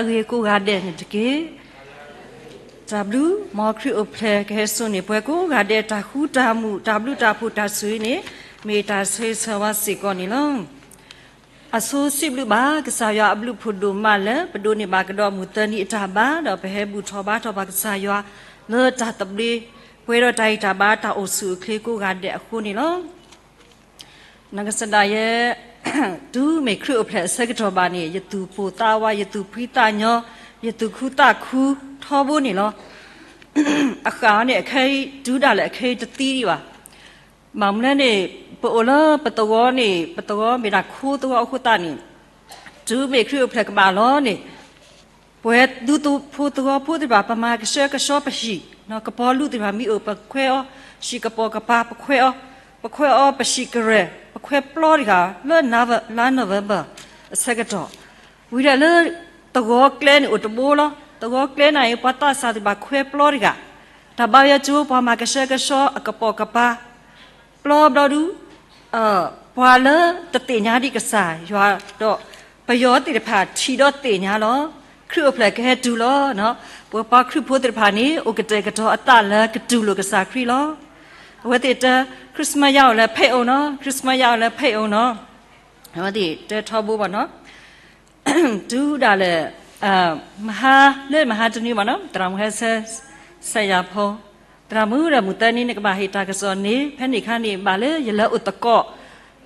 အဂ့ၤကိးဂၤဒဲးန့ၣ်တက့ၢ်. တၢ်ဘျုး မ်ခရံာ်အိၣ်ဖျဲၣ်ကဟဲစိာ်န့ၢ်ပှၤကိးဂၤဒဲး တၢ်ဃူတၢ်မုာ် တၢ်ဘျုးတၢ်ဖှိၣ်တၢ်ဆိၣ်ဂ့ၤန့ၣ် မ့ၢ်တၢ်ဆၢဂ့ၤဆၢဝါစ့ၢ်ကီးန့ၣ်လီၤ. အဆိစံးဘျုးဘၣ် ကစၢ်ယွၤအဘျုးအဖှိၣ်ဒိၣ်မးလၢ ပဒိးန့ၢ်ဘၣ်ကဒီးမုၢ်သၢနံၤအတၢ်ဘါ ဒီးပဟဲဘူၣ်ထီၣ်ဘါထီၣ်ဘၣ်ကစၢ်ယွၤ လၢတၢ်သဘျ့ ပှဲၤဒီးတၢ်ဂံၢ်တၢ်ဘါ တၢ်အိၣ်ဆူၣ်အိၣ်ချ့ကိးဂၤဒဲးအဃိန့ၣ်လီၤ. နကစၢ်ဒၣ်ယဲ တုၤမ့ၢ်ခရံာ်အိၣ်ဖျဲၣ်အဆၢကတီၢ်ဘၣ်န့ၣ် ယသူၣ်ပိၢ်သးဝး ယသူၣ်ဖှံသးညီ ယသူၣ်ခုသးခုထီဘိန့ၣ်လီၤ. အဃၣ်န့ၣ် အခဲအံၤ တုၤဒၣ်လဲာ်အခဲအံၤတသံဒံးဘၣ်. ဘၣ်မနုၤလဲၣ်န့ၣ် ပအိၣ်လၢပသဝီန့ၣ် ပသဝီမ့ၢ်ဒၣ်ခိသဝီအဃိသတးန့ၣ် တုၤမ့ၢ်ခရံာ်အိၣ်ဖျဲၣ်ကဘၣ်လီၤန့ၣ် ပဝဲဒူဖိသဝီဖိသ့ၣ်တဖၣ် ပမၤကဆှဲကဆှီပဟံၣ်, ကပီၤလူးသ့ၣ်တဖၣ်မ့ၢ်အိၣ် ပခွဲးအီၤ, ဟံၣ်ကပိာ်ကပၤ ပခွဲးအီၤ, ပခွဲးအီၤပဟံၣ်ကရၢၢ်, ပခွဲးပျီတဂၤ လၢလါ November အဆၢကတီၢ်, ဝံၤဒီးလၢ သဝီကျဲန့ၣ်အိၣ်တဘိလီၤ. သဝီကျဲန့ၣ်အံၤ ပှၤသးစၢ်သ့ၣ်တဖၣ်ခွဲးပျီတဂၤ, တၢ်ဘါယွၤကၠိ ပှၤမၤကဆှဲကဆှီအကပိာ်ကပၤ ပျီဘျီဒု ပှၤလၢတသ့ၣ်ညါဒံးကစၢ်ယွၤဒီး ပယီၤသ့ၣ်တဖၣ်ထံၣ်ဒီးသ့ၣ်ညါလီၤ. ခရံာ်အိၣ်ဖျဲၣ်ကဟဲတုၤလီၤ. ပဝဲပှၤခရံာ်ဖိသ့ၣ်တဖၣ်န့ၣ် အိၣ်ကတဲာ်ကတီၤအသးလၢကတူၢ်လိာ်ကစၢ်ခရံာ်လီၤ. အဝဲသ့ၣ်တဲ Christmas ယၤအိၣ်လၢဖဲအံၤနီၤ, Christmas ယၤအိၣ်လၢဖဲအံၤနီၤ, အဝဲသ့ၣ်တဲထီဘိဘၣ်နီၤ. တုၤဒၣ်လဲာ် မဟါလၢမဟါတနွံဘၣ်နီၤ သရၣ်မုၣ်ဟဲဆၢ စဲးယၤဖီ, သရၣ်မုၣ်ဒီးမုၢ်သၢနံၤန့ၣ် ကဘၣ်ဟ့ၣ်တၢ်ကစီၣ်န့ၣ် ဖဲန့ၣ်ခါန့ၣ် ဘၣ်လၢယလၢအိၣ်သကိး,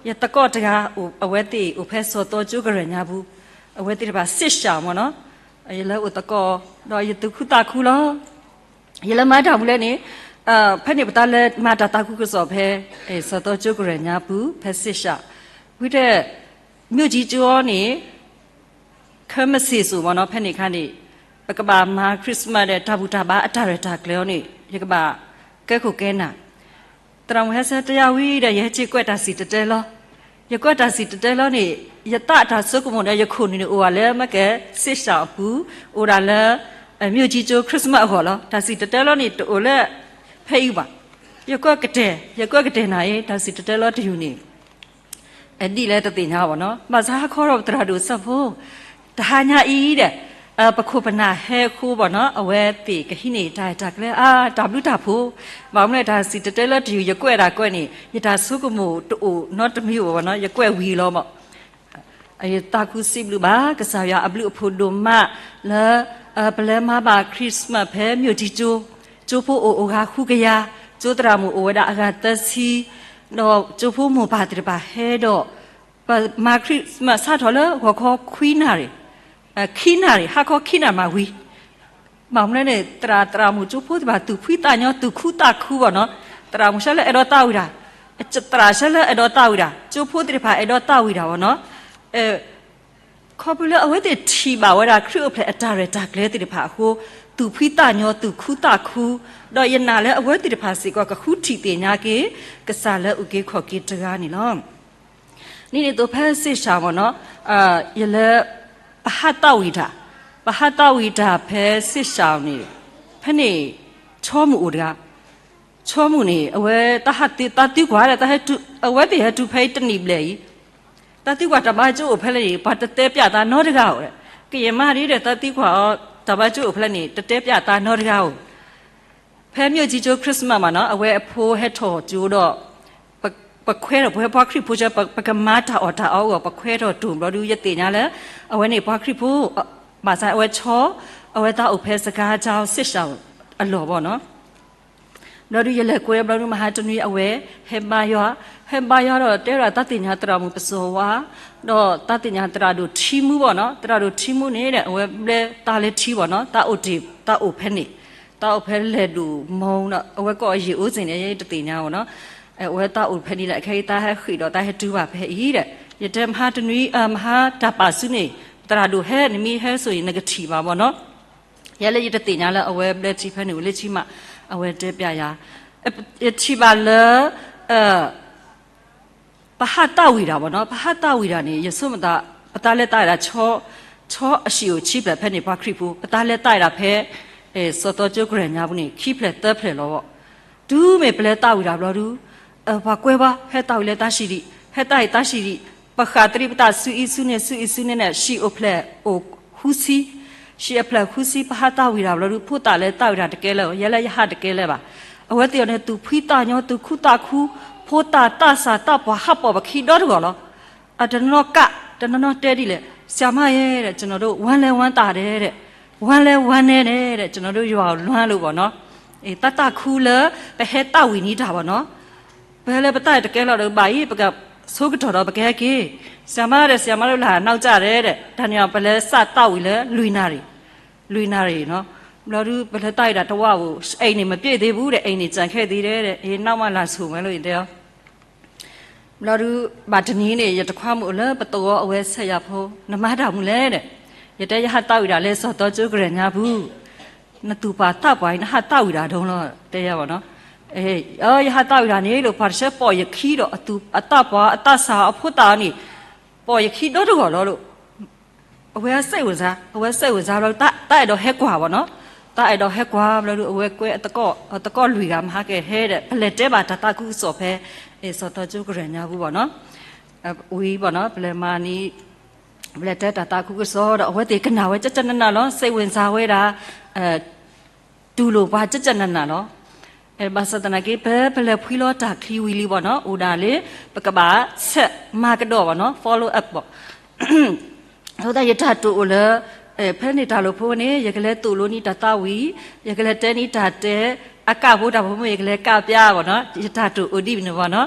ယသကိးတဂၤ အဝဲသ့ၣ်အိၣ်ဖဲစီၤသီကၠိကရၢၢ်ညါပူၤ, အဝဲသ့ၣ်တဖၣ်စ့ၢ်စှၤမ့ၢ်နီၤ, ယလၢအိၣ်သကိး ဒီးယသူၣ်ခုသးခုလီၤ. ယလၢမၤတၢ်မူလဲၣ်န့ၣ် ဖဲန့ၣ်ပတၢ်လၢမၤတၢ်သးခုကစီၣ်ဖဲ စီၤသီကၠိကရၢၢ်ညါပူၤ ဖဲစ့ၢ်စှၤ, ဝံၤဒီး မြို့ကြီးကျောင်းန့ၣ် ခဲမုၢ်ဆ့ၣ်စိၤမ့ၢ်နီၤ ဖဲန့ၣ်ခါန့ၣ် ပကဘၣ်မၤ Christmas ဒီးတၢ်ဘူၣ်တၢ်ဘါအတၢ်ရဲၣ်တၢ်ကျဲၤအီၤန့ၣ် ယကဘၣ်ကဲခိၣ်ကဲနၢ်, သရၣ်မုၣ်ဟဲဆၢတဲယၤဝံၤဒီး ယဟဲက့ၤကွဲးတၢ်စံၣ်တဲၤတဲလီၤ. ယကွဲးတၢ်စံၣ်တဲၤတဲလီၤန့ၣ် ယသးအတၢ်ဆိကမိၣ်ဒီး ယခိၣ်နူာ်န့ၣ်အိၣ်ဝဲလၢ မ့ၢ်ကဲ စ့ၢ်စှၤအပူၤ, အိၣ်ဒၣ်လၢ မြို့ကြီးကျောင်း Christmas အဂီၢ်လီၤ. တၢ်စံၣ်တဲၤတဲလီၤန့ၣ် တအိၣ်လၢဖဲအံၤဘၣ်. ယကွဲးကတဲာ်, ယကွဲးကတဲာ်နၤအံၤ တၢ်စံၣ်တဲၤတဲလီၤတယုၢ်န့ၣ် ဒ်လဲၣ်တသ့ၣ်ညါဘၣ်နီၤ. ဘၣ်ဆၣ်ဟါခီဒီးပသရၣ်ဒိၣ်စၢဖှိၣ် တဟါညါအံၤဒီး ပခိၣ်ပနၢ်ဟဲအဃိဘၣ်နီၤ အဝဲသ့ၣ်ကဟံးန့ၢ်တၢ်ရဲၣ်တၢ်ကျဲၤအါ တၢ်ဘျုးတၢ်ဖှိၣ်, ဘၣ်မနုၤလဲၣ် တၢ်စံၣ်တဲၤတဲလီၤတယုၢ် ယကွဲးဒၣ်ကွဲးန့ၣ် ယတၢ်ဆိကမိၣ်တအိၣ်နီတမံၤဘၣ်နီၤ ယကွဲးဝံၤလီၤဘၣ်. ယသးခုစံးဘျုးဘၣ် ကစၢ်ယွၤအဘျုးအဖှိၣ်ဒိၣ်မးလၢ ပလဲၤမၤဘၣ် Christmas ဖဲ မြို့ကြီးကျောင်း, ကၠိဖိအိၣ်အဂၤဃုကယၤ, ကၠိသရၣ်မုၣ်အိၣ်ဝဲဒၣ်အဂၤသၢဆံ, ဒီးကၠိဖိမိၢ်ပၢ်သ့ၣ်တဖၣ်ဟဲဒီး ပမၤ Christmas စးထီၣ်လၢဂီၤခီခွံနၣ်ရံၣ်, ခံနၣ်ရံၣ်, ဟါခီခံနၣ်ရံၣ်မးဝံၤ ဘၣ်မနုၤလဲၣ်န့ၣ် သရၣ်သရၣ်မုၣ်ကၠိဖိသ့ၣ်တဖၣ်သူၣ်ဖှံသးညီသူၣ်ခုသးခုဘၣ်နီၤ, သရၣ်မုၣ်ဆၢလၢအဲၣ်ဒိးသးဝံၣ်တၢ်, သရၣ်ဆၢလၢအဲၣ်ဒိးသးဝံၣ်တၢ်, ကၠိဖိသ့ၣ်တဖၣ်အဲၣ်ဒိးသးဝံၣ်တၢ်ဘၣ်နီၤ, ခီဖျိလၢအဝဲသ့ၣ်ထံၣ်ဘၣ်ဝဲဒၣ်ခရံာ်အိၣ်ဖျဲၣ်အတၢ်ရဲၣ်တၢ်ကျဲၤသ့ၣ်တဖၣ်အဃိ, သူၣ်ဖှံသးညီသူၣ်ခုသးခု, ဒီးယနာ်လၢအဝဲသ့ၣ်တဖၣ်စ့ၢ်ကီးကဃုထံၣ်သ့ၣ်ညါက့ၤ ကစၢ်လၢအုၣ်က့ၤခီၣ်က့ၤတဂၤန့ၣ်လီၤ. ဒ်န့ၣ်အသိးဖဲစ့ၢ်စှၤမ့ၢ်နီၤ, ယလၢ ပဟးသးဝံၣ်တၢ်, ပဟးသးဝံၣ်တၢ်ဖဲစ့ၢ်စှၤန့ၣ်, ဖဲန့ၣ် ဆီမုၢ်အိၣ်တဂၤ, ဆီမုၢ်န့ၣ် အဝဲ သးသံကွၢ်ဒီး အဝဲသ့ၣ်ဟဲတုၤဖဲအံၤတနံၣ်ဘျဲၣ်အံၤ, သးသံကွၢ်တၢ်ဘါကၠိအိၣ်ဖဲလဲၣ်န့ၣ် ပှၤတတဲပျးသးနီတဂၤဧိၤ, ကယဲၢ်မးဒ်ဒီးသးသံကွၢ်အီၤ တၢ်ဘါကၠိအိၣ်ဖဲလဲၣ်န့ၣ် တတဲပျးသးနီတဂၤဧိၤ ဖဲ မြို့ကြီးကျောင်း Christmas မ့ၢ်နီၤ အဝဲအဖိဟဲထီၣ်ကၠိဒီး ပခွဲးထီၣ် ပဝဲပှၤခရံာ်ဖိဆၢ ပကမၤတၢ်အီၣ်တၢ်အီအဂီၢ် ပခွဲးထီၣ်တိၢ်ဘျီဒု ယသ့ၣ်ညါလၢ အဝဲန့ၣ်ပှၤခရံာ်ဖိ ဘၣ်ဆၣ်အဝဲဆီ အဝဲသးအိၣ်ဖဲစကၤကၠီစ့ၢ်စှၤအလီၢ်ဘၣ်နီၤ ဘျီဒု ယလဲၤကွဲးဘျီဒု မဟါတနွံအဝဲ ဟဲဘါယွၤ, ဟဲဘါယွၤဒီးတဲဝဲဒၣ်သးသ့ၣ်ညါသရၣ်မုၣ်ပစီၤဝါ, ဒီးသးသ့ၣ်ညါသရၣ်ဒိၣ်ထံမူဘၣ်နီၤ, သရၣ်ဒိၣ်ထံမူန့ၣ်ဒီး အဝဲဘျဲသးလၢထံဘၣ်နီၤ, သးအိၣ်တ့ၢ် သးအိၣ်ဖဲန့ၣ်, သးအိၣ်ဖဲလဲၤဒိၣ်မီၤဒီး အဝဲကိးအယံာ်အိၣ်စ့ၢ်န့ၣ် ယတသ့ၣ်ညါဘၣ်နီၤ, အဝဲသးအိၣ်ဖဲန့ၣ်ဒီး အခဲအံၤသးဟဲဃ့ၢ်ဒီးသးဟဲတုၤဘၣ်ဖဲအံၤဒီး ယတဲမဟါတနွံ မဟါတၢ်ပာ်စုန့ၣ် သရၣ်ဒိၣ်ဟဲ နမ့ၢ်ဟဲစိာ်အံၤ နကထံၣ်ဘၣ်ဘၣ်နီၤ ယဲလၢယတသ့ၣ်ညါလၢအဝဲဘျၢထံဖဲန့ၣ် ဝံၤလၢထံမး အဝဲတဲပျးယၤ, ယထံၣ်ဘၣ်လၢ ပဟးသးဝံၣ်တၢ်ဘၣ်နီၤ, ပဟးသးဝံၣ်တၢ်န့ၣ် ယဆိကမိၣ်သး ပသးလဲၤသးဝံၣ်တၢ် ဆီအဟံၣ်အိၣ်ခံဖျၢၣ်ဖဲန့ၣ် ပှၤခရံာ်ဖိ ပသးလဲၤသးဝံၣ်တၢ်ဖဲ စီၤသီကၠိကရၢၢ်ညါပူၤန့ၣ် ခံဖျၢၣ်သၢဖျၢၣ်လီၤဘၣ်, တုၤမ့ၢ်ပလဲၤသးဝံၣ်တၢ်ဘျီဒု ပှၤကွဲးဘၣ် ဟဲသးဝံၣ်လၢသးဆံးဒံး, ဟဲသးဝံၣ်သးဆံးဒံး, ပဃၣ်သရံးပသးဆူအံၤဆူန့ၣ် ဆူအံၤဆူန့ၣ်န့ၣ် ဟံၣ်အိၣ်ဖျဲၣ်အိၣ်ဃုဆံ, ဆံးအဖျၢၣ်ဃုဆံ ပဟးသးဝံၣ်တၢ်ဘျီဒုး ဖိသၣ်လၢသးဝံၣ်တၢ်တကဲလၢာ်, ယဲလၢယဟးတကဲလၢာ်ဘၣ်. အဝဲသ့ၣ်အီၤန့ၣ် သူၣ်ဖှံသးညီ သူၣ်ခုသးခု, ဖိသၣ်သးစၢ်သးပှၢ် ဟးပိာ်ပခံဒီတဂီၢ်လီၤ. အတနီၤကး တနီၤနီၤတဲဒ်လဲၣ်, ဆရာမရဲ့တဲ့ ကျွန်တော်တို့ ဝမ်းလည်းဝမ်းသာတယ်တဲ့, ဝမ်းလည်းဝမ်းနည်းတယ်တဲ့, ကျွန်တော်တို့ ရွာကိုလွမ်းလို့ပေါ့နော်. တၢ်သးခုလၢ ပဟဲသးဝံၣ်န့ၢ်တၢ်ပေါ့နော်. ပဟဲလၢပသးတကဲလီၤဒီးဘၣ်အံၤ ပကဆိကတီၢ်ဒီးပကဟဲက့ၤ, ဆရာမတဲ့ ဆရာမတို့လာနောက်ကျတယ်တဲ့, တၢ်န့ၣ်အီၤ ပလဲၤသးသးဝံၣ်လၢလွံၢ်နၣ်ရံၣ်, လွံၢ်နၣ်ရံၣ်နီၤ. ဘျီဒုး ပလဲၤသးဝံၣ်တၢ်တဝၢ်ဧိၤ အိမ်နေမပြည့်သေးဘူးတဲ့, အိမ်နေကျန်ခဲ့သေးတယ်တဲ့, နောက်မှလာဆိုမယ်လို့ တဲအီၤ ဘျီဒုး ဘၣ်တနံၤန့ၣ် ယတခွါမုၣ်အိၣ်လၢပသဝီ အဝဲဆဲးယၤဖိ, နမၤတၢ်မနုၤလဲၣ်ဒီး, ယတဲယဟးသးဝံၣ်ဒၣ်လၢစီၤတီကၠိကရၢၢ်ညါပူၤ, နသူၣ်ပှၢ်သးပှၢ်အံၤ နဟးသးဝံၣ်ဒၣ်ဒိလီၤ တဲယၤဘၣ်နီၤ. ယဟးသးဝံၣ်ဒၣ်န့ၣ်လီၤ ပှၤတဆၢပိာ်ယခံဒီး အသူၣ်အသးပှၢ်အသးစၢ်အဖိသၣ်အီၤန့ၣ် ပိာ်ယခံဒီတဂီၢ်လီၤလီၤ. အဝဲစဲးဝဲစါ, အဝဲစဲးဝဲစါဘျီ သးအဲၣ်ဒိးဟဲကွၢ်ဘၣ်နီၤ, သးအဲၣ်ဒိးဟဲကွၢ်ဘျီဒုး အဝဲကွဲအသကိးလွံၢ်ဂၤ မဟါကဟဲဒီး ပလဲၤတဲဘၣ်တၢ်သးခုကစီၣ်ဖဲ စီၤတီကၠိကရၢၢ်ညါပူၤဘၣ်နီၤ. ဝံၤဘၣ်နီၤ ပလဲၤမၤန့ၣ် ပလဲၤတဲတၢ်သးခုကစီၣ်ဒီး အဝဲသ့ၣ်ကနၣ်ဝဲကၠၢ်ကၠၢ်နးနးလီၤ, စဲးဝဲစါဝဲဒၣ် တူၢ်လိာ်ပှၤကၠၢ်ကၠၢ်နးနးလီၤ. ဘၣ်ဆၣ်သနာ်က့ ပ ပလဲၤဖှံလီၤတၢ်ချံဝံၤလံဘၣ်နီၤ, အိၣ်ဒၣ်လၢ ပကဘၣ်ဆဲးမၤကဒီးဘၣ်နီၤ, follow up ဘၣ်. အဃိသတးယတၢ်တိာ်အိၣ်လၢ ဖဲန့ၣ်တၢ်လိာ်ဖိန့ၣ် ယကလဲၤသိၣ်လိန့ၢ်တၢ်သးဝံၣ်, ယကလဲၤတဲန့ၢ်တၢ်တဲ, အကၣ်ဖိတၢ်ဖိမ့ၢ် ယကလဲၤကၣ်ပျၢ်ဘၣ်နီၤ, ယတၢ်တိာ်အိၣ်ဒ်န့ၣ်ဘၣ်နီၤ.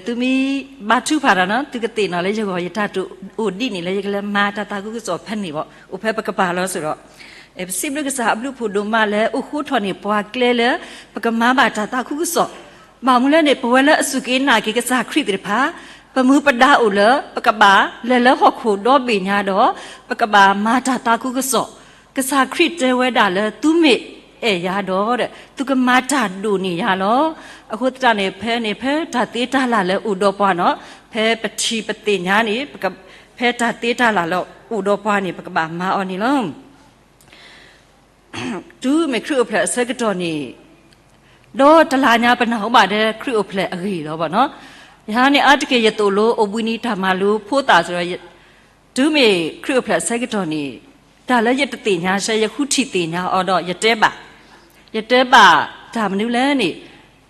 သုမ့ၢ်ဘါထုကဖၣ်တၢ်နီၤ သုကသ့ၣ်နီၣ်လၢယဂီၢ် ယတၢ်တိာ်အိၣ်ဒ်န့ၣ်လၢ ယကလဲၤမၤတၢ်သးခုကစီၣ်ဖဲန့ၣ်ဘၣ်, အိၣ်ဖဲပကပၤလီၤစ့ၢ်ဒီး ပစံးဘျုးကစၢ်အဘျုးဖှိၣ်ဒိၣ်မးလၢ အိၣ်ဃိထီၣ်န့ၢ်ပှၤကျဲလၢ ပကမၤဘၣ်တၢ်သးခုကစီၣ်. ဘၣ်မနုၤလဲၣ်န့ၣ် ပဝဲလၢအစူၢ်က့ၤနာ်က့ၤကစၢ်ခရံာ်သ့ၣ်တဖၣ် ပမူပဒါအိၣ်လၢ ပကဘၣ်လဲၤလၢဟီၣ်ခိၣ်ဒီဘ့ၣ်ညါဒီး ပကဘၣ်မၤတၢ်သးခုကစီၣ်. ကစၢ်ခရံာ်တဲဝဲဒၣ်လၢ သုမ့ၢ်အဲၣ်ယၤဒီး သုကမၤတၢ်ဒိၣ်န့ၢ်ယၤလီၤ. အဃိသတးန့ၣ် ဖဲန့ၣ် ဖဲတၢ်သ့တၢ်လၢ်လၢအိၣ်ဒီးပှၤနီၤ, ဖဲပထံၣ်ပသ့ၣ်ညါန့ၣ် ဖဲတၢ်သ့တၢ်လၢ်လၢအိၣ်ဒီးပှၤန့ၣ် ပကဘၣ်မၤအီၤန့ၣ်လီၤ. တုၤမ့ၢ်ခရံာ်အိၣ်ဖျဲၣ်အဆၢကတီၢ်န့ၣ် ဒီးတလါညါပနၢ်ဟူဘၣ်ဒဲခရံာ်အိၣ်ဖျဲၣ်အဂ့ၢ်လီၤဘၣ်နီၤ. ယဟါန့ၣ်အါတက့ၢ်ယသိၣ်လိအိၣ်ဘှံးနံၤတၢ်မၤလိဖိသၣ်စ့ၢ်ဒီး တုၤမ့ၢ်ခရံာ်အိၣ်ဖျဲၣ်အဆၢကတီၢ်န့ၣ် တၢ်လၢယတသ့ၣ်ညါဆၢ ယဃုထံၣ်သ့ၣ်ညါအီၤဒီးယတဲဘၣ်, ယတဲဘၣ်တၢ်မနုၤလဲၣ်န့ၣ်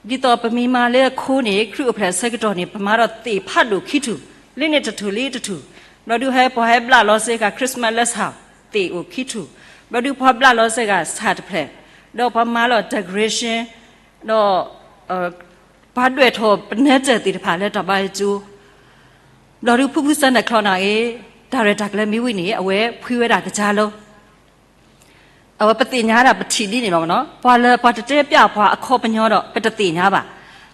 ဒ်သိးပမ့ၢ်မၤလၢအခိန့ၣ် ခရံာ်အိၣ်ဖျဲၣ်အဆၢကတီၢ်န့ၣ် ပမၤဒီးသ့ၣ်ဖးဒိၣ်ခံထူၣ်, လၢန့ၣ်တထူၣ်လၢတထူၣ်, ဘျီဒုးဟဲပှၤဟဲဘျးလီၤစ့ၢ်ကီး Christmas လၢဆၣ်သ့ၣ်အိၣ်ခံထူၣ်, ဘျီဒုးပှၤဘျးလီၤစ့ၢ်ကီးဆၣ်တဖျၢၣ်, ဒီးပှၤမၤလီၤ decoration ဒီး ပှၤဒွဲၣ်ထီၣ်ပနၢၤတၢၢ်သ့ၣ်တဖၣ်လၢတၢ်ဘါယွၤကၠိ, ဘျီဒုးဖုဖု Santa Claus န့ၣ်ဂ့ၤ, တၢ်ရဲၣ်တၢ်ကျဲၤမ့ၢ်ဝံၤန့ၣ် အဝဲဖှံဝဲဒၣ်ကစၢ်လီၤ. အဝဲပသ့ၣ်ညါဒၣ်ပထံၣ်ဒ်န့ၣ်လီၤနီၤ, ပှၤလၢပှၤတတဲပျးပှၤအခီပညီဒီး ပတသ့ၣ်ညါဘၣ်.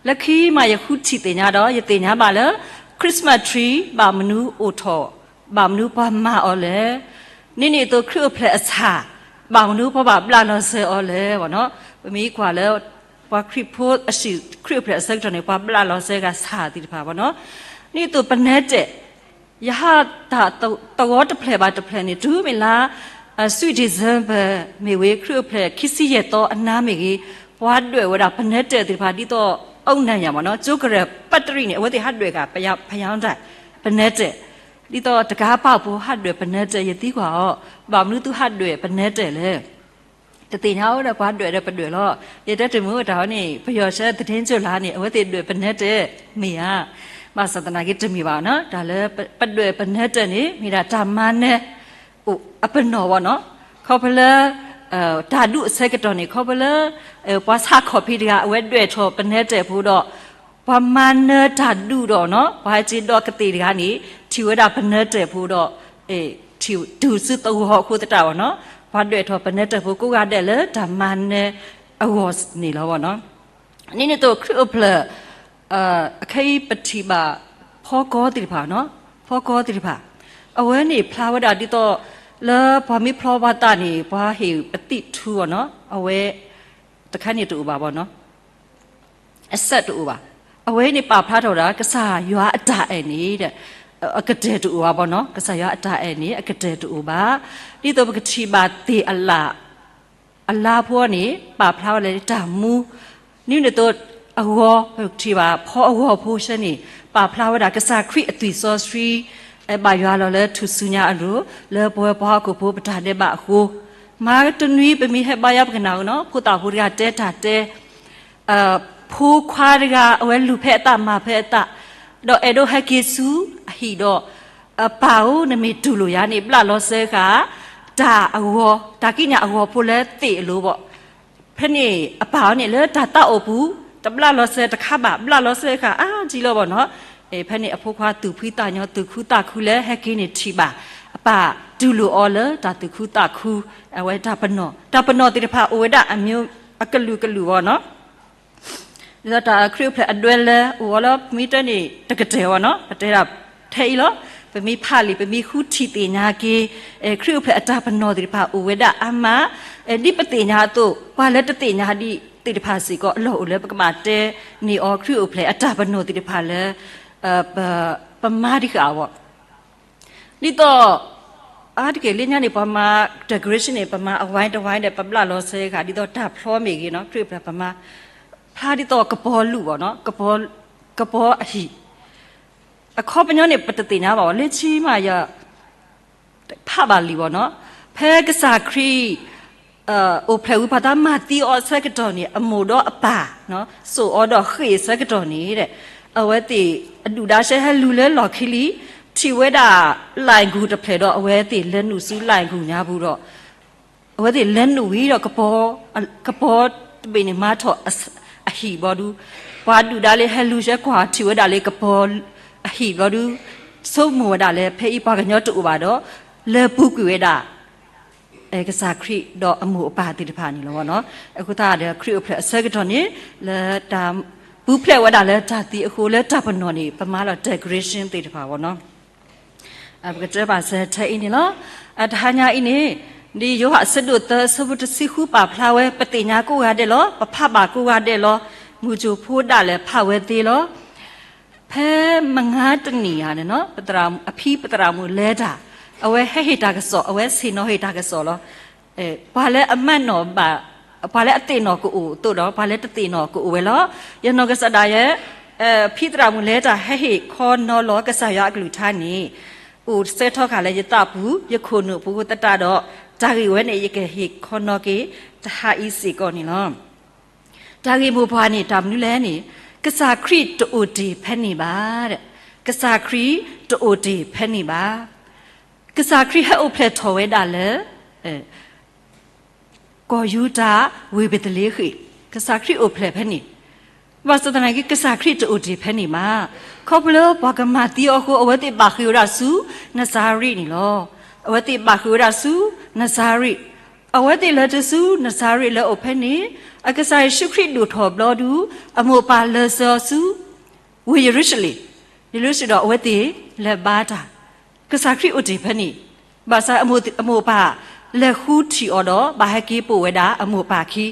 လၢခံမးယဃုထံၣ်သ့ၣ်ညါဒီး ယသ့ၣ်ညါဘၣ်လၢ Christmas tree ဘၣ်မနုၤအိၣ်ထီၣ်, ဘၣ်မနုၤပှၤမၤအီၤလဲၣ်. န့ၣ်န့ၣ်အသိးခရံာ်အိၣ်ဖျဲၣ်အဆၣ် ဘၣ်မနုၤပှၤဘၣ်ဘျးလီၤစ့ၢ်အီၤလဲၣ်နီၤ. ပမ့ၢ်ကွၢ်လၢ ပှၤခရံာ်ဖိအဆၣ် ခရံာ်အိၣ်ဖျဲၣ်အဆၢကတီၢ်န့ၣ် ပှၤဘျးလီၤစ့ၢ်ကီးဆၣ်သ့ၣ်တဖၣ်ဘၣ်နီၤ. န့ၣ်အသိးပနၢၤတၢၢ် ယဟးတၢ်သဝီတဖျၢၣ်ဘၣ်တဖျၢၣ်န့ၣ် တုၤမ့ၢ်လါ sweet December မ့ၢ်ဂ့ၤ ခရံာ်အိၣ်ဖျဲၣ်ခံဆံယဲၢ်သီအနၤမ့ၢ်ဂ့ၤ, ပှၤဒွဲၣ်ဝဲဒၣ်ပနၢၤတၢၢ်သ့ၣ်တဖၣ် ဒ်သိး အုတ်နံရံ မ့ၢ်နီၤ, ကၠိကရၢၢ်ပတရံၣ်န့ၣ် အဝဲသ့ၣ်ဟးဒွဲၣ်ဂ့ၤ ဖယါဒၣ် ပနၢၤတၢၢ်, ဒ်သိးတကးပာ်ဖိဟးဒွဲၣ်ပနၢၤတၢၢ် ယသံကွၢ်အီၤ, ဘၣ်မနုၤသုဟးဒွဲၣ်ပနၢၤတၢၢ်လဲၣ်. တသ့ၣ်ညါအိၣ်ဒီးပှၤဒွဲၣ်ဒီးပဒွဲၣ်လီၤ. ယတဲတမုာ်တၢ်အီၤန့ၣ် ပယီၤဆဲးသဒ့ကၠိလါန့ၣ် အဝဲသ့ၣ်ဒွဲၣ်ပနၢၤတၢၢ် မ့ၢ်ဧါ. ဘၣ်ဆၣ်သနာ်က့တမ့ၢ်ဘၣ်နီၤ, တၢ်လၢပဒွဲၣ်ပနၢၤတၢၢ်န့ၣ် မ့ၢ်ဒၣ်တၢ်မၤနၢၤ အိၣ်အပနီၣ်ဘၣ်နီၤ. ခီဖျိလၢ တၢ်ဒူၣ်အဆၢကတီၢ်န့ၣ် ခီဖျိလၢ ပှၤဆၣ်ခီၣ်ဖံးတဂၤ အဝဲဒွဲၣ်ထီၣ်ပနၢၤတၢၢ်ဖိဒီး ပှၤမၤနၢၤတၢ်ဒူၣ်ဒီးနီၤ ပှၤဟဲက့ၤဒီးကသ့ၣ်တဂၤန့ၣ် ထံၣ်ဝဲဒၣ်ပနၢၤတၢၢ်ဖိဒီး တုၤဆူသဝီအဃိသတးဘၣ်နီၤ, ပှၤဒွဲၣ်ထီၣ်ပနၢၤတၢၢ်ဖိကိးဂၤဒဲးလၢတၢ်မၤနၢၤအဂီၢ်န့ၣ်လီၤဘၣ်နီၤ. န့ၣ်န့ၣ်အသိးခရံာ်အိၣ်ဖျဲၣ် အခဲအံၤပထံၣ်ဘၣ် ဖီကီသ့ၣ်တဖၣ်နီၤ, ဖီကီသ့ၣ်တဖၣ် အဝဲန့ၣ်ဖျါဝဲဒၣ်ဒ်သိး လၢပှၤမ့ၢ်ဖျီပှၤသးန့ၣ် ပှၤဟ့ၣ်ပသံၣ်ထူအီၤနီၤ, အဝဲ တခါန့ၣ်တအိၣ်ဘၣ်ဘၣ်နီၤ. အဆၢတအိၣ်ဘၣ်. အဝဲန့ၣ်ပာ်ဖျါထီၣ်ဝဲဒၣ် ကစၢ်ယွၤအတၢ်အဲၣ်န့ၣ် အကတၢၢ်တအိၣ်ဘၣ်ဘၣ်နီၤ, ကစၢ်ယွၤအတၢ်အဲၣ်န့ၣ် အကတၢၢ်တအိၣ်ဘၣ်. ဒ်သိးပကထံၣ်ဘၣ်သ့ၣ်အလၣ် အလါဖိန့ၣ် ပာ်ဖျါဝဲလၢတၢ်မူ, နုၤန့ၣ်သိးအဂီၤ ပထံၣ်ဘၣ်ဖီအဂီၤဖိဆၢန့ၣ် ပာ်ဖျါဝဲဒၣ်ကစၢ်ခရံာ်အသွံၣ်စီဆှံ အဲၣ်ဘၣ်ယွၤလီၤလၢထူၣ်စုညါအလိၤ လၢပဝဲပှၤဟီၣ်ခိၣ်ဖိပတၢ်ဒဲးဘးအဃိ, မၤတနွံပမ့ၢ်ဟဲဘါယွၤပကနၣ်အီၤနီၤ ဖိသၣ်ဖိတဂၤတဲတၢ်တဲ ဖိခွါတဂၤ အဝဲလူၤဖဲအသးမၤဖဲအသး, ဒီးအဲၣ်ဒိးဟဲက့ၤဆူအဟံၣ်ဒီး, အပၢ်ဧၢ နမ့ၢ်တူၢ်လိာ်ယၤန့ၣ် ဘျးလီၤစဲဃာ် တၢ်အဂီၤ တၢ်ကံးညာ်အဂီၤဖိလၢသ့ၣ်အလိၤဘၣ်. ဖဲန့ၣ်အပၢ်အီၤန့ၣ်လၢတၢ်သးအိၣ်ပူၤ တဘျးလီၤစဲတခါဘၣ် ဘျးလီၤစဲဃာ်အါထံလီၤဘၣ်နီၤ. ဖဲန့ၣ်အဖိခွါသူၣ်ဖှံသးညီ သူၣ်ခုသးခုလၢဟဲက့ၤန့ၣ်ထံၣ်ဘၣ် အပၢ်တူၢ်လိာ်အီၤလၢတၢ်သူၣ်ခုသးခု, အဝဲတၢ်ပနီၣ် တၢ်ပနီၣ်သ့ၣ်တဖၣ်အိၣ်ဝဲဒၣ်အမံၤအကလုာ်ကလုာ်ဘၣ်နီၤ. ဒ်သိးတၢ်ခရံာ်အိၣ်ဖျဲၣ်အဒွဲလၢအိၣ်အီၤလီၤ ပမ့ၢ်တဲန့ၣ်တကတၢၢ်ဘၣ်နီၤ ပတဲဒၣ်ထဲအံၤလီၤ. ပမ့ၢ်ဖးလံာ် ပမ့ၢ်ဃုထံၣ်သ့ၣ်ညါက့ၤ ခရံာ်အိၣ်ဖျဲၣ်အတၢ်ပနီၣ်သ့ၣ်တဖၣ်အိၣ်ဝဲဒၣ်အါမး, ဒ်ပသ့ၣ်ညါအသိး ပှၤလၢတသ့ၣ်ညါဒံးသ့ၣ်တဖၣ်စ့ၢ်ကီး အလီၢ်အိၣ်လၢပကဘၣ်တဲန့ၢ်အီၤ ခရံာ်အိၣ်ဖျဲၣ်အတၢ်ပနီၣ်သ့ၣ်တဖၣ်လၢ ပမၤဒံးဃာ်အီၤဘၣ်. ဒ်သိး အါတက့ၢ်လၢညါန့ၣ် ပှၤမၤ decoration န့ၣ် ပမၤအဝဲတဝဲဒီး ပဘျးလီၤစဲဃာ် ဒ်သိးတၢ်ဖျီမ့ၢ်ဂ့ၤနီၤ ခရံာ်အိၣ်ဖျဲၣ်ပမၤ ဖျါဒ်သိးကပီၤလူၢ်ဘၣ်နီၤ ကပီၤအဟံၣ် အခီပညီန့ၣ် ပတသ့ၣ်ညါဘၣ်ဘၣ် လၢခံမးယ ဖးဘၣ်လံဘၣ်နီၤ. ဖဲကစၢ်ခရံာ် အိၣ်ဖျဲၣ်ဝံၤ ပှၤသးမၤသံအီၤအဆၢကတီၢ်န့ၣ် အမိၢ်ဒီးအပၢ် စိာ်အီၤဒီးဃ့ၢ်အဆၢကတီၢ်န့ၣ် အဝဲသ့ၣ်အဒုၣ်ဒါဆှၢဟဲလူၤလၢလီၢ်ခံလံ, ထံၣ်ဝဲဒၣ် လၢၣ်ဂူၢ်တဖျၢၣ်ဒီး အဝဲသ့ၣ်လဲၤနုာ်ဆူလၢၣ်ဂူၢ်ညါပူၤဒီး အဝဲသ့ၣ်လဲၤနုာ်ဝံၤဒီး ကပီၤတဘ့ၣ်န့ၣ် မၤထီၣ်အဟံၣ်ဘျီဒု, ပှၤဒုၣ်ဒါလၢဟဲလူၤဆှၢကွၢ်ထံၣ်ဝဲဒၣ်လၢကပီၤအဟံၣ်ဘျီဒု, ဆိကမိၣ်ဝဲဒၣ်လၢ ဖဲအံၤပှၤကညီတအိၣ်ဘၣ်ဒီး လဲၤပူၤကွံာ်ဝဲဒၣ် ကစၢ်ခရံာ်ဒီးအမိၢ်အပၢ်သ့ၣ်တဖၣ်န့ၣ်လီၤနီၤ. အဃိသတးဒီး ခရံာ်အိၣ်ဖျဲၣ်အဆၢကတီၢ်န့ၣ် လၢတၢ်ပူၤဖျဲးဝဲဒၣ်လၢတၢ်သံအဃိ လၢတၢ်ပနီၣ်န့ၣ် ပမၤလီၤ decoration သ့ၣ်တဖၣ်ဘၣ်နီၤ. ပကတဲဘၣ်စဲထဲအံၤန့ၣ်လီၤ. အတဟါညါအံၤန့ၣ် ဒ်ယိၤဟၣ်အဆၢဒိၣ်သၢ အဆၢဖိတဆံဃုပာ်ဖျါဝဲ ပသ့ၣ်ညါကိးဂၤဒဲးလီၤ, ပဖးဘၣ်ကိးဂၤဒဲးလီၤ, မုၢ်ကၠိၣ်ဖိဒၣ်လဲာ်ဖးဝဲသ့လီၤ. ဖဲမုၢ်ဂၤတနံၤဧါန့ၣ်နီၤ ပသရၣ် အဖံပသရၣ်မုၣ်လဲၤတၢ်, အဝဲဟဲဟ့ၣ်တၢ်ကစီၣ် အဝဲဆ့ၣ်နီၤဟ့ၣ်တၢ်ကစီၣ်လီၤ. ပှၤလၢအမၤနီၣ်ဘၣ်, ပှၤလၢအသ့ၣ်နီၣ်ကအိၣ်အသိးဒီး ပှၤလၢတသ့ၣ်နီၣ်ကအိၣ်ဝဲလီၤ. ယနီၢ်ကစၢ်ဒၣ်ယဲ ဖံသရၣ်မုၣ်လဲၤတၢ်ဟဲဟ့ၣ်ခီနီၤလီၤကစၢ်ယွၤအကလုၢ်ကထါန့ၣ် အိၣ်ဆၢထီၣ်ဃာ်လၢယသးပူၤ ယခိၣ်နူာ်ပူၤသတးဒီး တၢ်ဂ့ၢ်ဝဲန့ၣ် ယကဟ့ၣ်ခီနီၤက့ၤ တဟါအံၤစ့ၢ်ကီးန့ၣ်လီၤ. တၢ်ဂ့ၢ်မိၢ်ပှၢ်န့ၣ် တၢ်မနုၤလဲၣ်န့ၣ် ကစၢ်ခရံာ်တအိၣ်တ့ၢ်ဖဲန့ၣ်ဘၣ်. ကစၢ်ခရံာ်တအိၣ်တ့ၢ်ဖဲန့ၣ်ဘၣ်. ကစၢ်ခရံာ်ဟဲအိၣ်ဖျဲၣ်ထီၣ်ဝဲဒၣ်လၢ ကီၢ်ယူဒၤ ဝ့ၢ်ဘ့းသလ့ဃ့ၣ်, ကစၢ်ခရံာ်အိၣ်ဖျဲၣ်ဖဲန့ၣ်, ဘၣ်ဆၣ်သနာ်က့ ကစၢ်ခရံာ်တအိၣ်တ့ၢ်ဖဲန့ၣ်ဘၣ်. ခီဖျိလၢပှၤကမၤသံအီၤအဃိ အဝဲသ့ၣ်ဘၣ်ဃ့ၢ်ဝဲဒၣ်ဆူနစၤရ့းန့ၣ်လီၤ. အဝဲသ့ၣ်ဘၣ်ဃ့ၢ်ဝဲဒၣ်ဆူနစၤရ့း, အဝဲသ့ၣ်လဲၤတုၤဆူနစၤရ့းလၢအိၣ်ဖဲန့ၣ်, အကစၢ်ယ့ၣ်ၡူးခရံာ်ဒိၣ်ထီၣ်ဘျီဒု, အမိၢ်အပၢ်လၢာ်စၢၤအီၤဆူ ဝ့ၢ်ယရူၤၡလ့ၣ်, ယရူၤၡလ့ၣ်ဒီးအဝဲသ့ၣ်လဲၤဘါတၢ်, ကစၢ်ခရံာ်အိၣ်တ့ၢ်ဖဲန့ၣ်, ဘၣ်ဆၣ်အမိၢ်, အမိၢ်အပၢ်လဲၤဃုထံၣ်အီၤဒီး ဘၣ်ဟဲက့ၤပိာ်ဝဲဒၣ်အမိၢ်အပၢ်ခံ,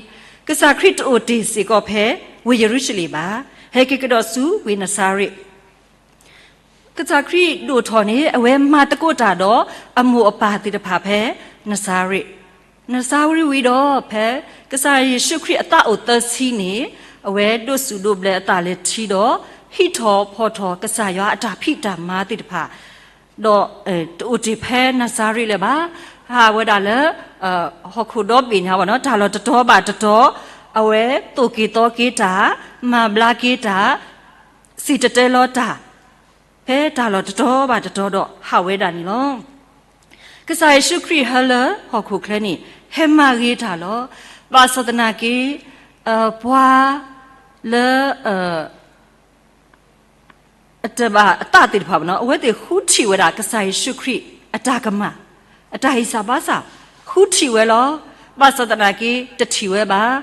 ကစၢ်ခရံာ်တအိၣ်တ့ၢ်စ့ၢ်ကီးဖဲဝ့ၢ်ယရူၤၡလ့ၣ်ဘၣ်, ဟဲက့ၤကဒီးဆူဝ့ၢ်နစၤရ့း. ကစၢ်ခရံာ်ဒိၣ်ထီၣ်န့ၣ် အဝဲမၤသကိးတၢ်ဒီးအမိၢ်အပၢ်သ့ၣ်တဖၣ်ဖဲနစၤရ့း, နစၤရ့းဝံၤဒီး ဖဲကစၢ်ယ့ၣ်ၡူးခရံာ်အသးအိၣ်သၢဆံန့ၣ်, အဝဲဒိးစူၣ်ဒိးဘျၢအသးလၢထံဒီး ဟံးထီၣ်ဖီၣ်ထီၣ်ကစၢ်ယွၤအတၢ်ဖံးတၢ်မၤသ့ၣ်တဖၣ်, ဒီးတအိၣ်တ့ၢ်ဖဲနစၤရ့းလၢၤဘၣ်. ဟးဝဲဒၣ်လၢ ဟီၣ်ခိၣ်ဒီဘ့ၣ်ညါဘၣ်နီၤ, တၢ်လီၢ်တတီၤဘၣ်တတီၤ, အဝဲသိၣ်က့ၤသီက့ၤတၢ်, မၤဘျါက့ၤတၢ်, စံၣ်တဲၤတဲလီၤတၢ် ဖဲတၢ်လီၢ်တတီၤဘၣ်တတီၤဒီးဟးဝဲဒၣ်န့ၣ်လီၤ. ကစၢ်ယ့ၣ်ၡူးခရံာ်ဟဲလၢဟီၣ်ခိၣ်ချၢန့ၣ် ဟဲမၤဂ့ၤတၢ်လီၤ. ဘၣ်ဆၣ်သနာ်က့ ပှၤလၢ အတဘၣ်အသးသ့ၣ်တဖၣ်ဘၣ်နီၤ, အဝဲသ့ၣ်ဃုထံၣ်ဝဲဒၣ်ကစၢ်ယ့ၣ်ၡူးခရံာ်အတၢ်ကမၣ်, အတၢ်ဟ့ၣ်စၢ်ဘါစၢ်, ဃုထံၣ်ဝဲလီၤ. ဘၣ်ဆၣ်သနာ်က့ တထံၣ်ဝဲဘၣ်.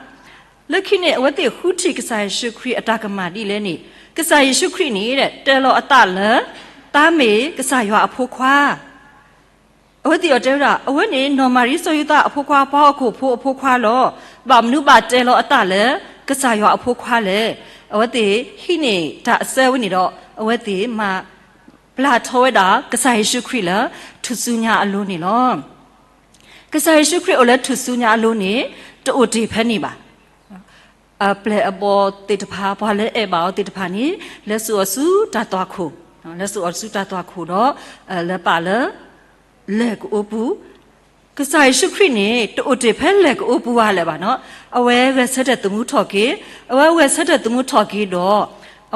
လၢခံန့ၣ် အဝဲသ့ၣ်ဃုထံၣ်ကစၢ်ယ့ၣ်ၡူးခရံာ်အတၢ်ကမၣ်ဒ်လဲၣ်န့ၣ်, ကစၢ်ယ့ၣ်ၡူးခရံာ်န့ၣ် တဲလီၤအသးလၢ သးမ့ၢ်ကစၢ်ယွၤအဖိခွါ အဝဲသ့ၣ်အီၤတဲဝဲဒၣ် အဝဲန့ၣ် နီၢ်မၤရံစီၤယိၤသးအဖိခွါ ပှၤဟီၣ်ခိၣ်ဖိအဖိခွါလီၤ. ဘၣ်မနုၤဘၣ်တဲလီၤအသးလၢ ကစၢ်ယွၤအဖိခွါလဲၣ်. အဝဲသ့ၣ်ဟံးန့ၢ်တၢ်အစၢဝဲန့ၣ်ဒီး အဝဲသ့ၣ်မၤပျၢ်ထီၣ်ဝဲဒၣ် ကစၢ်ယ့ၣ်ၡူးခရံာ်လၢထူၣ်စုညါအလိၤန့ၣ်လီၤ. ကစၢ်ယ့ၣ်ၡူးခရံာ်အိၣ်လၢထူၣ်စုညါအလိၤန့ၣ် တအိၣ်တ့ၢ်ဖဲန့ၣ်ဘၣ်. အပျဲၢ်အဘီၣ်သ့ၣ်တဖၣ် ပှၤလၢအဲၣ်ဘၣ်အီၤသ့ၣ်တဖၣ်န့ၣ် လဲၤစိာ်အီၤဆူတၢ်သွၣ်ခိၣ် လၢစိာ်အီၤဆူတၢ်သွၣ်ခိၣ်ဒီး လၢပာ်လၢ လဲၤကအိပူၤ, ကစၢ်ယ့ၣ်ၡူးခရံာ်န့ၣ် တအိၣ်တ့ၢ်ဖဲလဲၤကအိပူၤဘၣ်လၢၤဘၣ်နီၤ. အဝဲဂဲၤဆၢထၢၣ်သမူထီၣ်က့ၤ, အဝဲဂဲၤဆၢထၢၣ်သမူထီၣ်က့ၤဒီး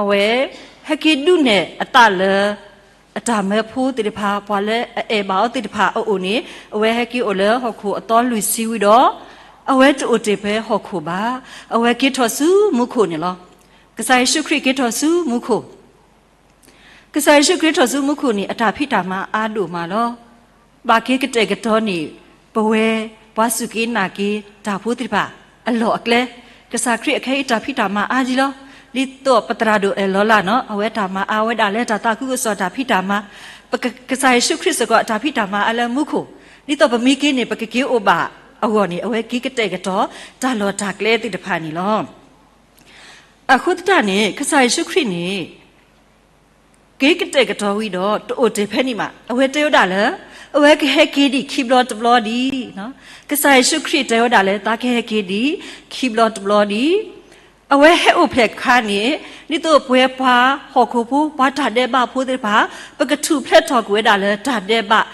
အဝဲ ဟဲက့ၤဒုးနဲၣ်အသးလၢ အတၢ်မၢဖိသ့ၣ်တဖၣ် ပှၤလၢအအဲၣ်ဘၣ်အီၤသ့ၣ်တဖၣ်အအိၣ်န့ၣ် အဝဲဟဲက့ၤအိၣ်လၢဟီၣ်ခိၣ်အသီလွံၢ်ဆံဝံၤဒီး အဝဲတအိၣ်တ့ၢ်ဖဲဟီၣ်ခိၣ်ဘၣ်. အဝဲက့ၤထီၣ်ဆူမူခိၣ်န့ၣ်လီၤ. ကစၢ်ယ့ၣ်ၡူးခရံာ်က့ၤထီၣ်ဆူမူခိၣ် ကစၢ်ယ့ၣ်ၡူးခရံာ်ထီၣ်ဆူမူခိၣ်န့ၣ် အတၢ်ဖံးတၢ်မၤအါဒိၣ်မးလီၤ. ဘၣ်က့ၤကတဲာ်ကတီၤန့ၢ် ပဝဲ ပှၤစူၢ်က့ၤနာ်က့ၤတၢ်ဖိသ့ၣ်တဖၣ် အလီၢ်အကျဲ, ကစၢ်ခရံာ်အခဲအံၤတၢ်ဖံးတၢ်မၤအါဒံးလီၤ. ဒ်သိးပသရၣ်ဒိၣ်အဲၣ်လီၤလၢ်နီၤ အဝဲတၢ်မၤအါဝဲဒၣ်လၢတၢ်သးခုကစီၣ်တၢ်ဖံးတၢ်မၤ, ပက ကစၢ်ယ့ၣ်ၡူးခရံာ်စ့ၢ်ကီးအတၢ်ဖံးတၢ်မၤအါလၢမူခိၣ်, ဒ်သိးပမ့ၢ်က့ၤန့ၣ် ပကက့ၤအိၣ်ဘၣ်အဂီၢ်န့ၣ် အဝဲက့ၤကတဲာ်ကတီၤတၢ်လီၢ်တၢ်ကျဲသ့ၣ်တဖၣ်န့ၣ်လီၤ. အဃိသတးန့ၣ် ကစၢ်ယ့ၣ်ၡူးခရံာ်န့ၣ် က့ၤကတဲာ်ကတီၤဝံၤဒီး တအိၣ်တ့ၢ်ဖဲန့ၣ်ဘၣ်. အဝဲတဲဝဲဒၣ်လၢ အဝဲကဟဲက့ၤဒံးခံဘျီတဘျီဒံး, ကစၢ်ယ့ၣ်ၡူးခရံာ်တဲဝဲဒၣ်လၢ သးကဟဲက့ၤဒံးခံဘျီတဘျီဒံး, အဝဲဟဲအိၣ်ဖျဲၣ်အခါန့ၣ် ဒ်သိးပဝဲပှၤဟီၣ်ခိၣ်ဖိ ပှၤတၢ်ဒဲးဘးဖိသ့ၣ်တဖၣ် ပကထူၣ်ဖျဲးထီၣ်ကွံာ်ဝဲဒၣ်လၢတၢ်ဒဲးဘး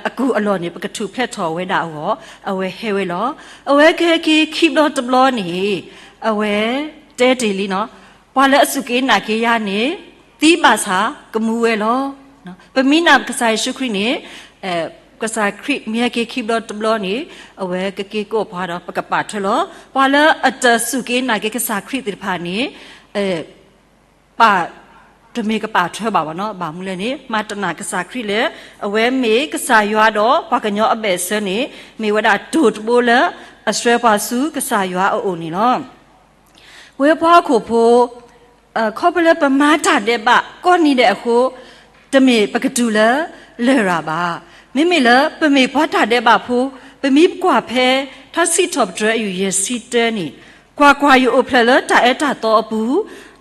အကူၢ်အလီၢ်န့ၣ် ပကထူၣ်ဖျဲးထီၣ်ဝဲဒၣ်အဂီၢ် အဝဲဟဲဝဲလီၤ. အဝဲကဟဲက့ၤခံဘျီတဘျီန့ၣ် အဝဲတဲတ့ၢ်လံနီၤ, ပှၤလၢအစူၢ်က့ၤနာ်က့ၤယၤန့ၣ် သံဘၣ်ဆၣ် ကမူဝဲလီၤ. ပမ့ၢ်နာ်ကစၢ်ယ့ၣ်ၡူးခရံာ်န့ၣ် ကစၢ်ခရံာ်မ့ၢ်ဟဲက့ၤခံဘျီတဘျီန့ၣ် အဝဲကက့ၤကိးပှၤဒီး ပကပာ်ထွဲလီၤ. ပှၤလၢအတစူၢ်က့ၤနာ်က့ၤကစၢ်ခရံာ်သ့ၣ်တဖၣ်န့ၣ် ပာ် တမ့ၢ်ကပာ်ထွဲဘၣ်ဘၣ်နီၤ, ဘၣ်မနုၤလဲၣ်န့ၣ် မၤတနာ်ကစၢ်ခရံာ်လၢ အဝဲမ့ၢ်ကစၢ်ယွၤဒီး ပှၤကညီအဘၢၣ်စၢၤန့ၣ် မ့ၢ်ဝဲဒၣ်တိၢ်တဘိလၢ အဆှၢပှၤဆူကစၢ်ယွၤအအိၣ်န့ၣ်လီၤ. ပဝဲပှၤဟီၣ်ခိၣ်ဖိ ခီဖျိလၢပမၤတၢ်ဒဲးဘးကိးနံၤဒဲးအဃိ တမ့ၢ်ပကတုၤလၢလရာ်ဘၣ်. မ့မ့ၢ်လၢပမ့ၢ်ပှၤတၢ်ဒဲးဘးဖိ ပမ့ၢ်ကွၢ်ဖဲ ထါစံးထီၣ်ပတြၢၤအယူၢ်ယဲၢ်ဆံတၢန့ၣ်, ကွၢ်ကွၢ်, ယအိၣ်ဖျဲၣ်လၢတၢ်အၢတၢ်သီအပူၤ,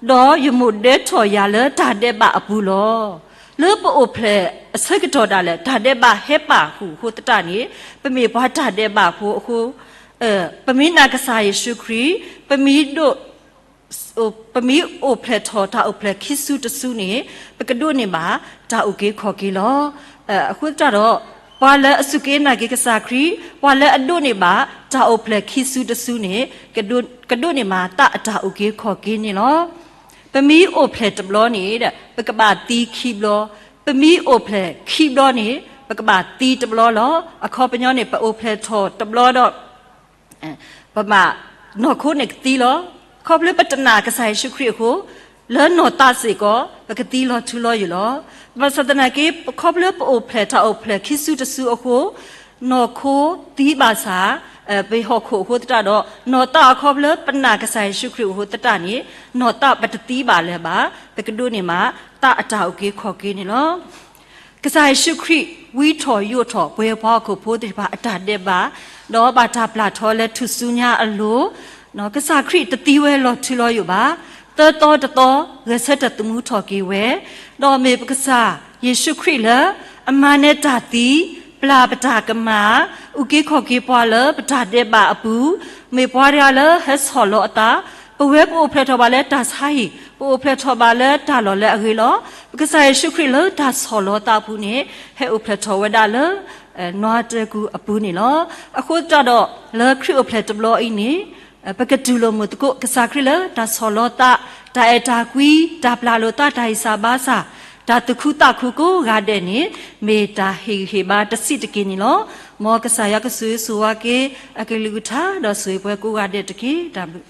ဒီးယမိၣ်ဒဲထီၣ်ယၤလၢတၢ်ဒဲးဘးအပူၤလီၤ. လၢပအိၣ်ဖျဲၣ်အဆၢကတီၢ်ဒၣ်လဲာ် တၢ်ဒဲးဘးဟဲပာ်ဃုာ်အဃိသတးန့ၣ် ပမ့ၢ်ပှၤတၢ်ဒဲးဘးဖိအဃိ ပမ့ၢ်နာ်ကစၢ်ယ့ၣ်ၡူးခရံာ်, ပမ့ၢ်ဒိး ပမ့ၢ်အိၣ်ဖျဲၣ်ထီၣ်တၢ်အိၣ်ဖျဲၣ်ခံစုတစုန့ၣ် ပကဒိးန့ၢ်ဘၣ်တၢ်အုၣ်က့ၤခီၣ်က့ၤလီၤ. အဃိသတးဒီး ပှၤလၢအစူၢ်က့ၤနာ်က့ၤကစၢ်ခရံာ်, ပှၤလၢအဒိးန့ၢ်ဘၣ်တၢ်အိၣ်ဖျဲၣ်ခံစုတစုန့ၣ် ကဒိးန့ၢ်ဘၣ်သးအတၢ်အုၣ်က့ၤခီၣ်က့ၤန့ၣ်လီၤ. ပမ့ၢ်အိၣ်ဖျဲၣ်တဘျီန့ၣ် ပကဘၣ်သံခံဘျီ, ပမ့ၢ်အိၣ်ဖျဲၣ်ခံဘျီန့ၣ် ပကဘၣ်သံတဘျီလီၤ. အခီပညီန့ၣ် ပအိၣ်ဖျဲၣ်ထီၣ်တဘျီဒီး ပဘၣ် နီၢ်ခိန့ၣ်ကသံလီၤ. ခီဖျိပတနာ်ကစၢ်ယ့ၣ်ၡူးခရံာ်အဃိ လၢနီၢ်သးစ့ၢ်ကီး ပကသံလီၤထူလီၤယိာ်လီၤ. ဘၣ်ဆၣ်သနာ်က့ ခီဖျိပအိၣ်ဖျဲၣ်တၢ်အိၣ်ဖျဲၣ်ခံစုတစုအဃိ နီၢ်ခိသံဘၣ်ဆၣ် ပဟီၣ်ခိၣ်အဃိသတးဒီး နီၢ်သးအခီဖျိပနာ်ကစၢ်ယ့ၣ်ၡူးခရံာ်အဃိသတးန့ၣ် နီၢ်သးပတသံဘၣ်လၢၤဘၣ်, ပကဒိးန့ၢ်ဘၣ် သးအတၢ်အုၣ်က့ၤခီၣ်က့ၤန့ၣ်လီၤ. ကစၢ်ယ့ၣ်ၡူးခရံာ် ဝံထီၣ်ယိာ်ထီၣ်ပဝဲပှၤဟီၣ်ခိၣ်ဖိသ့ၣ်တဖၣ်အတၢ်ဒဲးဘး, ဒီးဘၣ်တၢ်ပျၢ်ထီၣ်လၢထူၣ်စုညါအလိၤ, ကစၢ်ခရံာ်တသံဝဲလီၤထူလီၤယိာ်ဘၣ်, သၢသီတသီ ဂဲၤဆၢထၢၣ်သမူထီၣ်က့ၤဝဲ, ဒီးမ့ၢ်ပကစၢ်ယ့ၣ်ၡူးခရံာ်လၢ အမၤနၢၤတၢ်သံ, ပျၢ်ပတၢ်ကမၣ်, အုၣ်က့ၤခီၣ်က့ၤပှၤလၢပတၢ်ဒဲးဘးအပူၤ, မ့ၢ်ပှၤတဂၤလၢဟဲဆီၣ်လီၤအသး, ပဝဲပအိၣ်ဖျဲၣ်ထီၣ်ဘၣ်လၢတၢ်ဆါဟံၣ်, ပအိၣ်ဖျဲၣ်ထီၣ်ဘၣ်လၢတၢ်လီၢ်လၢအဂ့ၤလီၤ. ပကစၢ်ယ့ၣ်ၡူးခရံာ်လၢတၢ်ဆီၣ်လီၤသးအပူၤန့ၣ် ဟဲအိၣ်ဖျဲၣ်ထီၣ်ဝဲဒၣ်လၢ နွါတၢ်ကူအပူၤန့ၣ်လီၤ. အဃိသတးဒီး လၢခရံာ်အိၣ်ဖျဲၣ်တဘျီအံၤန့ၣ် ပကတူၢ်လိာ်မုာ်သကိး ကစၢ်ခရံာ်လၢတၢ်ဆီၣ်လီၤသး, တၢ်အဲၣ်တၢ်ကွံ, တၢ်ပျၢ်လိာ်သး တၢ်ဟံးစၢ်ဘါစၢ်, တၢ်သူၣ်ခုသးခုကိးဂၤဒဲးန့ၣ် မ့ၢ်တၢ်ဟ့ၣ်ဂံၢ်ဟ့ၣ်ဘါတစဲးတက့ၢ်န့ၣ်လီၤ. မ်ကစၢ်ယွၤကဆိၣ်ဂ့ၤဆိၣ်ဝါက့ၤ အကလုၢ်ကထါ ဒီးဆိၣ်ဂ့ၤပှၤကိးဂၤဒဲးတက့ၢ်. တၢ်ဘျုး